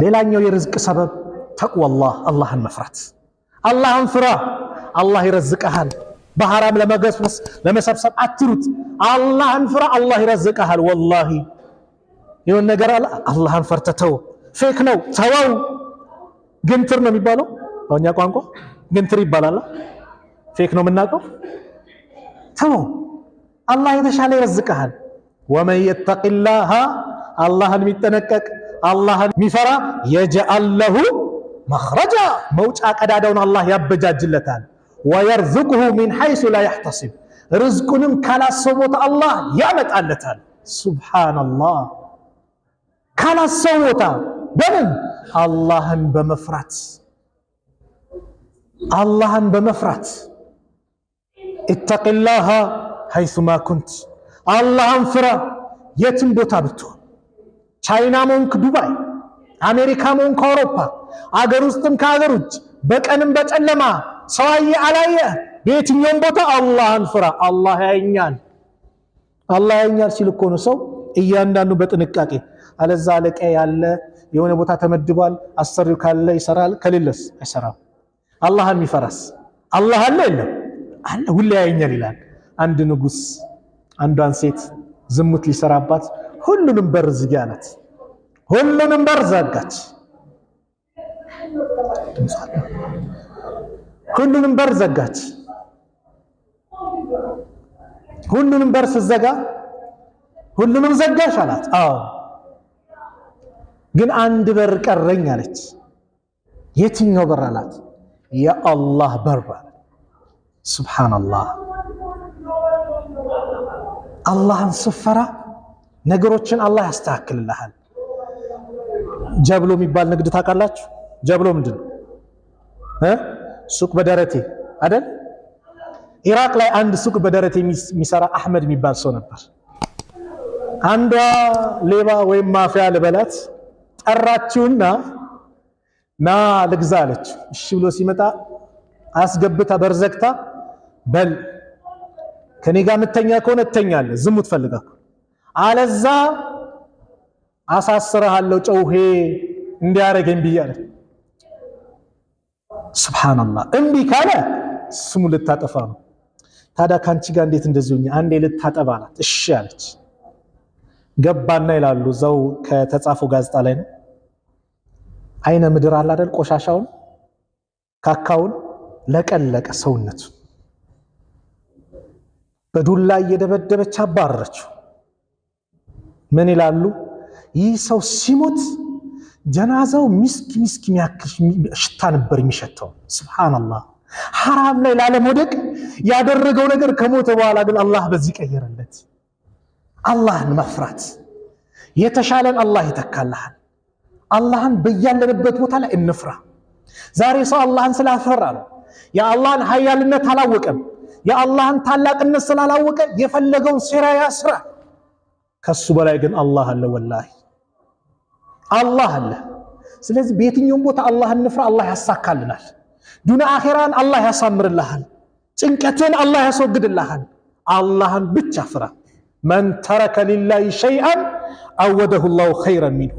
ሌላኛው የርዝቅ ሰበብ ተቅዋላህ፣ አላህን መፍራት። አላህን ፍራ፣ አላህ ይረዝቅሃል። በሐራም ለመገስበስ ለመሰብሰብ አትሩጥ። አላህን ፍራ፣ አላህ ይረዝቅሃል። ወላሂ የሆነ ነገር አለ፣ አላህን ፈርተህ ተው። Fake ነው ተወው። ግንትር ነው የሚባለው በእኛ ቋንቋ ግንትር ይባላል። Fake ነው የምናውቀው። ተወው፣ አላህ የተሻለ ይረዝቅሃል። ومن يتق الله አላህን የሚጠነቀቅ አላህን የሚፈራ يجعل له مخرجا መውጫ ቀዳዳውን አላህ ያበጃጅለታል። ويرزقه من حيث لا يحتسب ርዝቁንም ካላሰበው ቦታ አላህ ያመጣለታል። ሱብሓነላህ፣ ካላሰበው ቦታ በምን? አላህን በመፍራት፣ አላህን በመፍራት። اتق الله حيثما كنت፣ አላህን ፍራ የትም ቦታ ብትሆን፣ ቻይናም ሆንክ ዱባይ፣ አሜሪካም ሆንክ አውሮፓ፣ አገር ውስጥም ከአገር ውጭ፣ በቀንም በጨለማ፣ ሰው አየ አላየ፣ በየትኛውም ቦታ አላህን ፍራ። አላህ ያየኛል፣ አላህ ያየኛል ሲል እኮ ነው ሰው እያንዳንዱ በጥንቃቄ። አለዛ አለቃ ያለ የሆነ ቦታ ተመድቧል። አሰሪው ካለ ይሰራል፣ ከሌለስ አይሰራም። አላህን የሚፈራስ አላህ አለ የለም? አለ፣ ሁሌ ያየኛል ይላል። አንድ ንጉስ አንዷን ሴት ዝሙት ሊሰራባት ሁሉንም በር ዝጊ አላት። ሁሉንም በር ዘጋች። ሁሉንም በር ዘጋች። ሁሉንም በር ስትዘጋ ሁሉንም ዘጋሽ አላት። አዎ፣ ግን አንድ በር ቀረኝ አለች። የትኛው በር አላት? የአላህ በር አለ። ሱብሓነላህ። አላህን ስትፈራ ነገሮችን አላህ ያስተካክልልሃል። ጀብሎ የሚባል ንግድ ታውቃላችሁ? ጀብሎ ምንድን ነው? ሱቅ በደረቴ አይደል? ኢራቅ ላይ አንድ ሱቅ በደረቴ የሚሰራ አሕመድ የሚባል ሰው ነበር። አንዷ ሌባ ወይም ማፊያ ልበላት ጠራችውና ና ልግዛ አለች። እሺ ብሎ ሲመጣ አስገብታ በርዘግታ በል ከኔ ጋር ምተኛ ከሆነ እተኛለህ፣ ዝሙት ፈልጋ፣ አለዛ አሳስረሃለሁ ጨውሄ እንዲያረገኝ ብዬ አለች። ሱብሃንአላህ፣ እምቢ ካለ ስሙ ልታጠፋ ነው። ታዲያ ካንቺ ጋር እንዴት እንደዚህ ሆኜ አንዴ ልታጠባ አላት። እሺ አለች። ገባና ይላሉ እዛው ከተጻፈው ጋዜጣ ላይ ነው። አይነ ምድር አለ አይደል? ቆሻሻውን ካካውን ለቀለቀ ሰውነቱ። በዱላ እየደበደበች አባረረችው። ምን ይላሉ? ይህ ሰው ሲሞት ጀናዛው ሚስክ ሚስክ የሚያክል ሽታ ነበር የሚሸተው። ሱብሃንአላህ፣ ሐራም ላይ ላለመውደቅ ያደረገው ነገር ከሞተ በኋላ ግን አላህ በዚህ ቀየረለት። አላህን መፍራት የተሻለን አላህ ይተካልሃል። አላህን በያለንበት ቦታ ላይ እንፍራ። ዛሬ ሰው አላህን ስላፈራ ነው። የአላህን ሀያልነት አላወቀም። የአላህን ታላቅነት ስላላወቀ የፈለገውን ሴራ ያስራል። ከሱ በላይ ግን አላህ አለ፣ ወላሂ አላህ አለ። ስለዚህ በየትኛውም ቦታ አላህን እንፍራ፣ አላህ ያሳካልናል። ዱንያ አኼራን አላህ ያሳምርልሃል። ጭንቀትን አላህ ያስወግድልሃል። አላህን ብቻ ፍራ። من ترك لله شيئا عوضه الله خيرا منه።